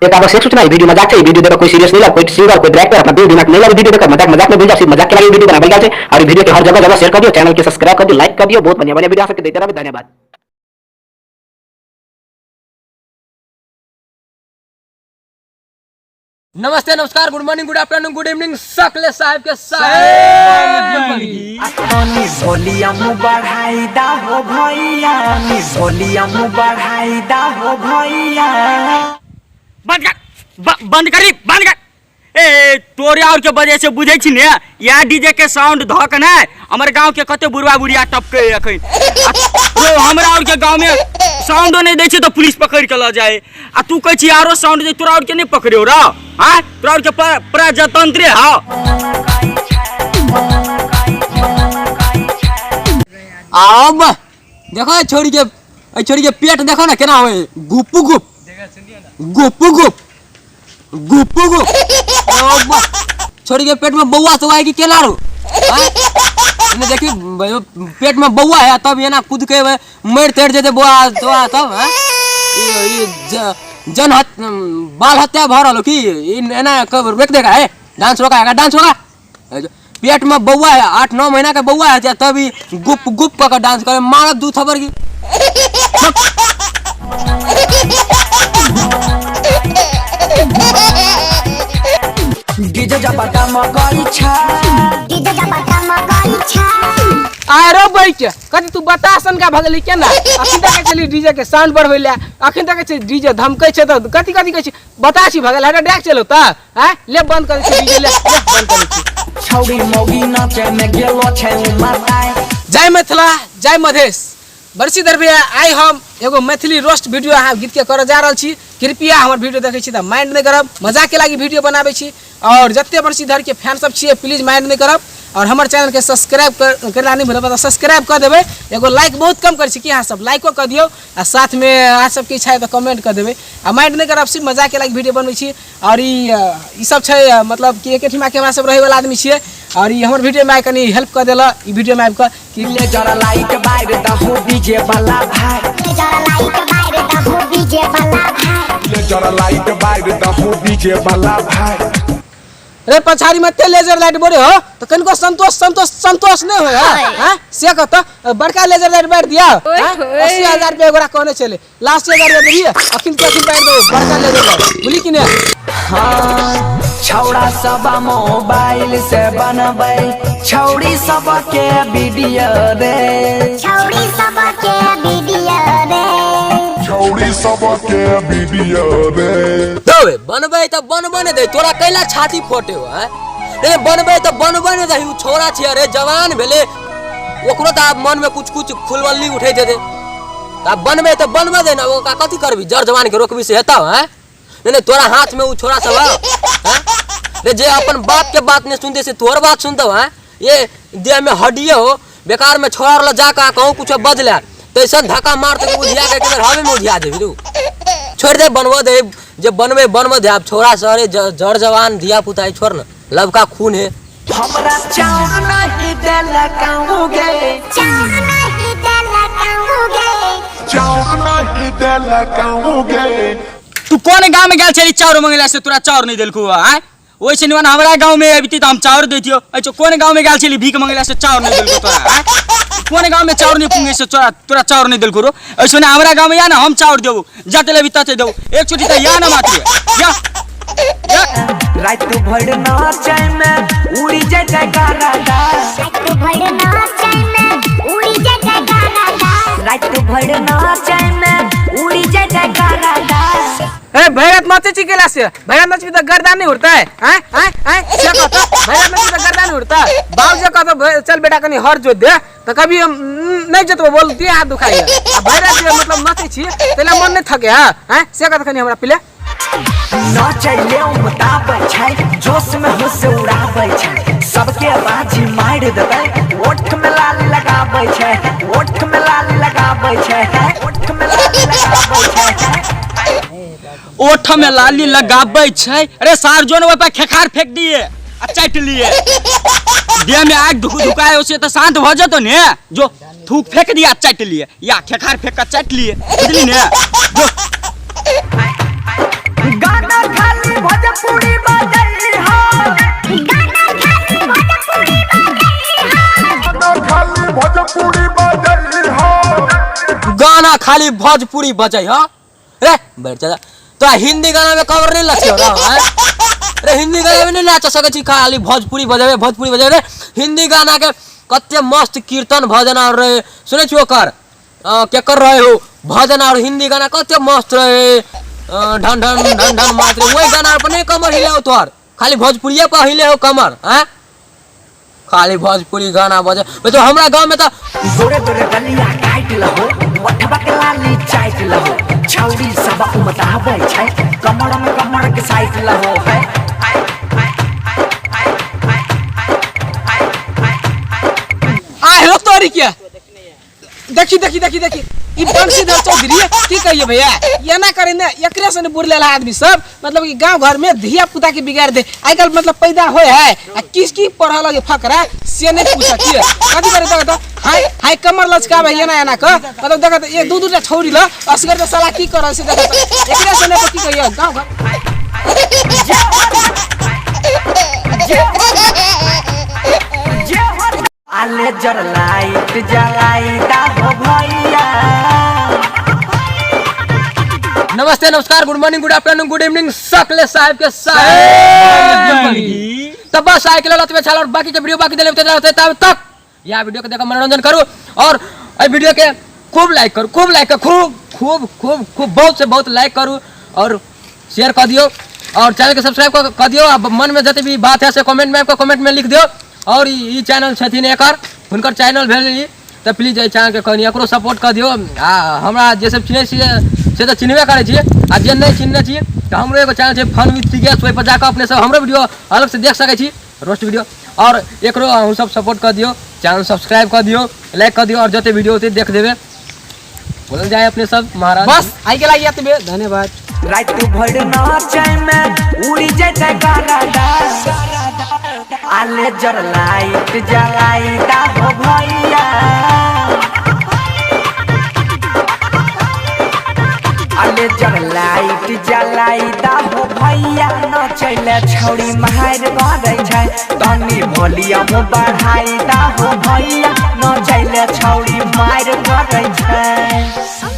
एक आवश्यक सूचना, ई वीडियो मजाक छै। ई वीडियो देखकर कोई सीरियस नहीं लग, कोई सिंगर, कोई डायरेक्टर अपना दिल दिमाग नहीं लगे। वीडियो देखकर मजाक मजाक में भूल जाओ, सिर्फ मजाक के लिए वीडियो बनावल गेल छै। और ई वीडियो के हर जगह जगह शेयर कर दियो, चैनल के सब्सक्राइब कर दियो, लाइक कर दियो। बहुत बढ़िया बढ़िया वीडियो आ सबके देते रहबै। धन्यवाद। नमस्ते, नमस्कार, good morning, good afternoon, good evening सकले साहब के साहेब। वॉल्यूम बढ़ाई दा हो भैया, वॉल्यूम बढ़ाई दा हो भैया। बंद कर, बंद करी, बंद कर। ए तोरे और के वजह से बुझै छी ने, या डीजे के साउंड धऽ के ने हमर गांव के कते बुढ़वा बुढ़िया टपके अखन। आ तो हमरा और के गांव में साउंडो नहीं दै छै तऽ पुलिस पकड़ के लऽ जाए, आ तू कहै छी आरो साउंड दे, तोरा और के नहीं पकड़ियो रौ? हाँ, तोरा और के प्रजातंत्र हौ। आब देखो ए छोरी के, ए छोरी के पेट देखो ना केना होय, गुप गुप गुप गुप गुप गुप। ओ बा, छोरी के पेट में बौआ सब है कि केना रो? आँय? ने देखी पेट में बौआ है तब एना कूद के मर तेर जेते बौआ तोआ तब, हैं? ई जन हत, बाल हत्या भ रहल की? ई एना कब रोक देगा? है डांस रोका है, डांस रोका। पेट में बौआ है, 8-9 महीना के बौआ है, तब ई गुप गुप कऽ के डांस करे, मारब दू थबर की। डीजे जबाटा मकई छा, डीजे जबाटा मकई छा। आरो बैठ कथी तू बता सन का भगली केना? अखन तक चली डीजे के साउंड बढ़बै ले, अखन तक छै डीजे धमकै छै तऽ कथी कथी कहै छै? बता छी भगल हटा डाक चलो तऽ आँय ले बंद कर दै छी डीजे, ले ले बंद कर दै छी। छौड़ी मौगी नाचे में गेलो छै माताए। जय मिथिला, जय मधेश। बरसीधर भैया, आइ हम एगो मैथिली रोस्ट वीडियो अहाँ गीत के करऽ जा रहल छी। कृपया हमर वीडियो देखै छी तऽ माइंड नहि करब, मजाक के लागि वीडियो बनाबै छी। और जते बरसीधर के फैन सब छियै प्लीज माइंड नहि करब। और हमर चैनल के सब्सक्राइब करला नहि भूलब, तऽ सब्सक्राइब कऽ देबै। एगो लाइक बहुत कम करै छी कि अहाँ सब लाइको कऽ दियौ, आ साथमे अहाँ सबके इच्छा है तऽ कमेंट कऽ देबै। आ माइंड नहि करब, सिर्फ मजाक के लागि वीडियो बनबै छी। और ई सब छै मतलब कि एकेठिमा के हमरा सब रहैवला आदमी छियै। और ई हमर वीडियोमे आइ कनि हेल्प कऽ देलक ई वीडियोमे आबि कऽ कि ले जरा लाइट बार दहो डीजे वाला भाई, ले जरा लाइट बार दहो डीजे वाला भाई। ले जरा लाइट बार दहो डीजे वाला भाई। रे पछाड़ी में एते लेजर लाइट बोरे हो तो कनिको संतोष संतोष संतोष नहीं होय, हाँ? हाँ? से कह तो बड़का लेजर लाइट बांट दिया, हाँ? 80,000 रुपया एगोरा कहने चले, लास्ट 80,000 रुपया देबिए, अखिन के अखिन बांट दो बड़का लेजर लाइट, बुझली कि नहीं? हाँ, छौड़ा सब मोबाइल से बनबै छौड़ी सब के वीडियो रे, छौड़ी सब के वीडियो रे, छौड़ी सब के वीडियो रे। दबे बनबै तऽ बनबै नहि दै, तोरा कैला छाती फोटे हो? हैं रे बनबै तऽ बनबै नहि दही, उ छोरा छियै, अरे जवान भेलै, ओकरो तऽ आब मन में कुछ कुछ खुलबल्ली उठैत हेतै, तऽ आब बनबै तऽ बनबै दे ने, ओकरा कथी करबी? जर जवान के रोकबी से हेतौ? हैं नहीं नहीं, तोरा हाथ में उ छोरा सब हौ, हैं रे जे अपन बाप के बात नहीं सुनते से तोहर बात सुनतौ? हैं ये देह में हड्डिए हो, बेकार में छोरा वाला जाकर कहूँ कुछ बजले तैसन धक्का मारते उधिया के एक बेर हवे में उधिया देबी। तू छोड़ दे, बनबो दे, जे बनबे बनबो दे। आब छोरा सरे जर जवान धिया पुता है, छोड़ ना, लबका खून है। हमरा चाउर नहीं देलकाऊगे, चाउर नहीं देलकाऊगे, चाउर नहीं देलकाऊगे। तू कोन गांव में गेल छली चाउर मंगेला से तोरा चाउर नहीं देलकौ? आँय ओइसे निमन हमरा गांव में अबिती तऽ हम चाउर दैतियौ। अच्छा कोन गांव में गेल छली भीख मंगेला से चाउर नहीं देलकौ तोरा? आँय कोन गांव में चाउर नहीं पुंगे से तोरा चाउर नहीं देलकौ रो? ऐसे ने हमरा गांव में या ना हम चाउर देबौ, जते लेबी तते देबौ, एक चोटी तऽ या ना मात्र या या। रात भर नाचै में उड़ी जाय जाय गाना, रात भर नाचै में उड़ी जाय जाय गाना, रात भर नाचै में उड़ी जाय जाय गाना। ए भैरत नाचे छी केला से? भैरत नाचबी तऽ गर्दा नहीं उड़ता है? आँय आँय आँय से कहता भैरत नाचबी तऽ गर्दा नहीं उड़ता। बाबू जे कहता चल बेटा कनी हर जोत दे तऽ कभी हम नहीं जोतबो, बोल दे हाथ दुखाई है। आ भैरत जे मतलब नाचे छी तैला मन नहीं थके, हाँ? आँय से कहता कनी हमरा पिले नाचै ले उमताबै छै, जोश में होश उड़ाबै छै, सबके बाजी मारि देबै, ओठ में लाल लगाबै छै, ओठ में लाल लगाबै छै, ओठ में लाल लगाबै छै, ओठ में लाली लगाबै छै। अरे सार जो ने ओहि पर खेखार फेंक दिए आ चाटि लिए, देह में आगि धुक धुकाए उसे तऽ शांत भऽ जेतौ ने। जो थूक फेंक दिया चाटि लिए या खेखार फेंक कऽ चाटि लिए, बुझली ने? जो गाना खाली भोजपुरी बजै ह रे बैठ जा तोरा हिंदी गाना में कवर नहीं लछियो रे आँय? रे हिंदी गाना में नहीं नाच सकै छी खाली भोजपुरी बजेबे भोजपुरी बजेबे रे हिंदी गाना के कते मस्त कीर्तन भजन और रहे सुनै छी ओकर केकर रहे हो भजन और हिंदी गाना कते मस्त रहे ढन ढन ढन ढन मारत रहे वही गाना पर नहीं कमर हिले हो तोहर खाली भोजपुरिये पर हिले हो कमर आँय खाली भोजपुरी गाना बजे तो हमरा गांव में तो गोरे गोरे गलिया काटि लहो ओठवा के लाली चाटि लहो छौरी सब उमताबै छै कमर में कमर के साइट लहो है आ हेलो तोरी के देखी देखी देखी देखी ई बंशीधर चौधरी की कहिए भैया एना करे ने एकरे से ने बुर लेला आदमी सब मतलब कि गांव घर में धिया पुता के बिगाड़ दे आइ काल्हि मतलब पैदा होए है आ किस की पढ़ल लगे फकरा से नहीं पूछत की कथी करे देख त हाय हाय कमर लचकावे एना एना क मतलब देख त एक दू दूटा छौरी ल असगर त साला की करल से देख त एकरे से ने की कहिए गांव घर आले जर लाइट जलाई दा हो भैया। नमस्ते नमस्कार good morning good afternoon good evening सकले साहब के साहब तब बस आए के लिए लत में छाल और बाकी के वीडियो बाकी देले होते तब तक यह वीडियो के देखो मनोरंजन करू और एहि वीडियो के खूब लाइक करू खूब लाइक करू खूब खूब खूब खूब बहुत से बहुत लाइक करू और शेयर कर दियो और चैनल के सब्सक्राइब कर दियो। आ मन में जते भी बात है से कमेंट में कमेंट में लिख दियो। और ई चैनल छथिन एकर हुनकर चैनल भेल ई तऽ प्लीज एहि चैनलके कनि एकरो सपोर्ट कऽ दियौ। आ हमरा जे सब चिन्है छियै से तऽ चिन्हबे करै छियै आ जे नहि चिन्हने छियै तऽ हमरो एगो चैनल छै फन विथ टीकेश, ओहिपर जाकऽ अपने सब हमरो वीडियो अलग से देख सकै छी रोस्ट वीडियो। और एकरो अहूँ सब सपोर्ट कऽ दियौ, चैनल सब्सक्राइब कऽ दियौ, लाइक कऽ दियौ और जते वीडियो होतै देख देबै। बोलल जाए अपने सब महाराज। बस आइ के लागि एतबे, धन्यवाद। राति भरि नाचै में उड़ि जेतै गरदा आले जर लाइट जलाई दा हो भैया आले जर लाइट जलाई दा हो भैया नचैले छौरी मारि करै छै तनी वॉल्यूम बढ़ाई दा हो भैया नचैले छौरी मारि करै छै।